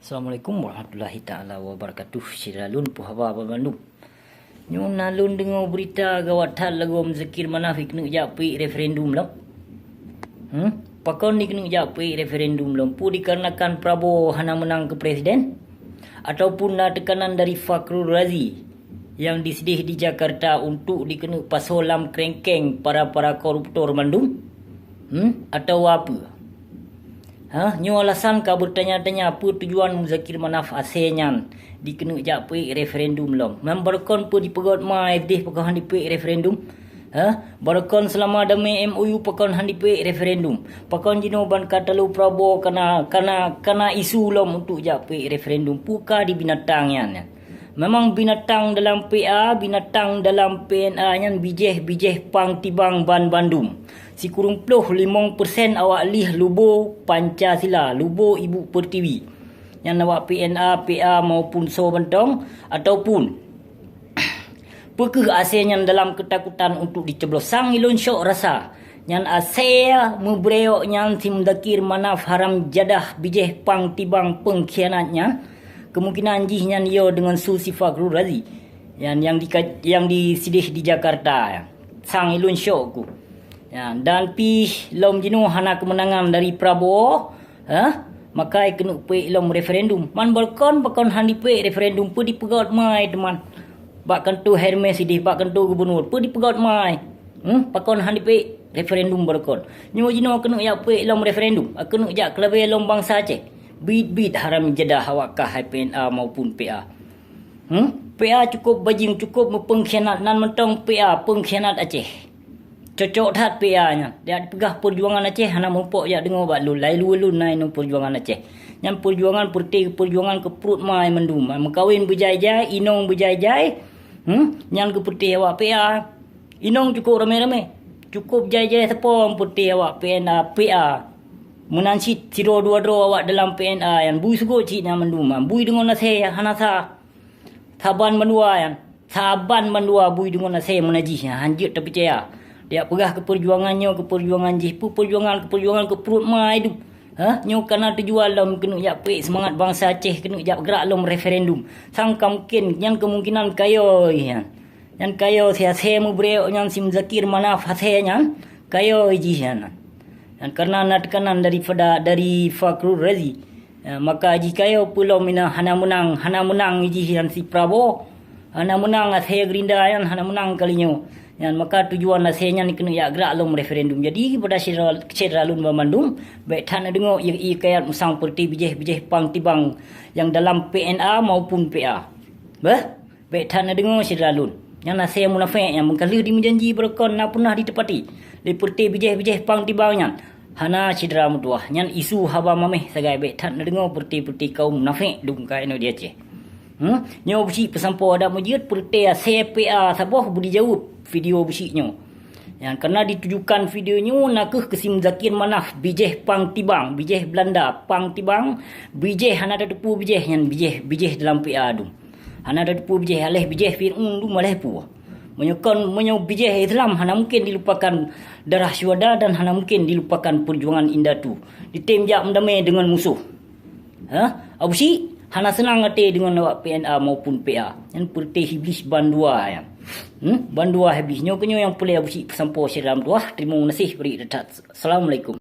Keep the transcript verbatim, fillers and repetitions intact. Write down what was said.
Assalamualaikum warahmatullahi taala wabarakatuh. Syedara lôn peue haba banmandum. Nyoe na lôn deungoe beurita gawat that lagoe Muzakir Manaf keuneuk jak peuék referendum lom. Hmm? Pakon dikeuneuk jak peuék referendum lom? Peue dikarenakan Prabowo hana meunang keu presiden? Ataupun na teukanan dari Fakhrul Razi nyang disideh di Jakarta untuk dikeuneuk pasoe lam krengkeng para-para koruptor mandum? Hmm? Atawa peue? Ha, nyoe alasan ka beutanya-tanya peue tujuan Muzakir Manaf asée nyan dikeuneuk jak peuék referendum lom. Memang barokon peue dipeugöt ma S D pakon han dipeuék referendum? Ha, barokon seulama damé M O U pakon han dipeuék referendum? Pakon jinoe ban ka talo Prabowo kana, kana, kana isu lom untuk jak peuék referendum? Peue ka di binatang nyan? Memang binatang dalam P A, binatang dalam P N A nyan bijéh-bijéh pang tibang ban bandum. Sikureueng ploh limong persen awak lieh lubo Pancasila, lubo ibu pertiwi. Nyan awak P N A, P A maupun soe mantong, ataupun peue keuh asée nyan dalam keutakutan untuk dicoblos? Sang ilôn syok rasa. Nyan asée meubreuok nyan si Muzakir Manaf haram jadah bijéh pang tibang peungkhianat nyan, kemungkinan jih nyan yo deungon su si Fakhrul Razi. Nyan nyang di, nyang disideh di Jakarta. Sang ilôn syok ku. Ya, dan pih lom jinoe hana keumeunangan dari Prabowo, ha? Maka keuneuk peuék lom referendum. Man barokon pakon han dipeuék referendum, peue dipeugöt ma teuma? Bak kantô Hermes sideh, bak kantô gubernur, peue dipeugöt ma? Hmm? Pakon han dipeuék referendum barokon? Nyoe jinoe keuneuk jak peuék lom referendum, keuneuk jak keulabée lom bansa Aceh. Bit-bit haram jadah awak kah hai P N A maupun P A. Hmm? P A cukup bajing, cukup meupeungkhianat, nan mantong P A peungkhianat Aceh. Cocok that P A nyan. Jak dipeugah peujuangan Aceh hana mupok jak deungoe bak lôn. Lai lôn lôn na inoe peujuangan Aceh. Nyan peujuangan peureuté peujuangan keu pruet ma mandum. Meukawen beujai-jai, inong beujai-jai. Hmm? Nyan keu peureuté awak P A. Inong cukup ramé-ramé. Cukup jai-jai sapo peureuté awak P N A, P A. Meunan cit sidroe dua droe awak dalam P N A nyan bui seugot cit nyan mandum. Bui deungon asée hana sa. Saban bandua nyan, saban bandua bui deungon asée meunajih nyan, hanjeuet tapeucaya. Jak peugah keu peujuangan nyoe, keu peujuangan jih, peue peujuangan, keu peujuangan keu pruet ma idup. Ha? Nyoe kana tujuan lom keuneuk jak peuék seumangat bansa Aceh, keuneuk jak geurak lom referendum. Sang ka mungken, nyan kemungkinan kayo nyan. Nyan kayo si asée meubreuok nyan si Muzakir Manaf asée nyan, kayo jih nyan. Nyan kareuna na teukanan daripada, dari Fakhrul Razi. Ya, maka jikayo peulom ina hana meunang, hana meunang jih nyan si Prabowo. Hana meunang asée Gerindra nyan, hana meunang kali nyoe. Nyan maka tujuan asée nyan keuneuk jak geurak lom referendum. Jadi kepada syedara, syedara lôn banmandum, bék that neudeungoe ie-ie kayat musang peureuté bijéh-bijéh pang tibang nyang dalam P N A maupun P A. Beh, bék that neudeungoe syedara lôn. Nyan asée munafék nyang meukaleuh dimeujanji barokon na peunah ditepati. Lé peureuté bijéh-bijéh pang tibang nyan. Hana syedara meutuwah, nyan isu haba maméh sagai bék that neudeungoe peureuté-peureuté kaum munafék dum ka inoe di Aceh. Hmm? Nyoe Abusyik peusampoe adak meujeuet peureuté asée P A saboh beudijaweueb video Abusyik nyoe. Nyan kareuna ditujukan video nyoe na kheueh keu si Muzakir Manaf bijéh pang tibang, bijéh Belanda pang tibang, bijéh hana tateupeue bijéh nyan bijéh, bijéh dalam P A dum. Hana tateupeue bijéh, aléh bijéh Fir'aun dum aléh peue. Meunyoe kon, meunyoe bijéh Islam hana mungken dilupakan darah syuhada dan hana mungken dilupakan peujuangan indatu. Ditem jak meudamé deungon musoh. Ha? Abusyik hana seunang até deungon awak P N A maupun P A. Nyan peureuté iblih bandua nyan. Hmm? Bandua iblih. Nyoe keuh nyoe nyang peureulée Abusyik peusampoe syedara meutuwah. Teurimong geunaséh bri that. Assalamualaikum.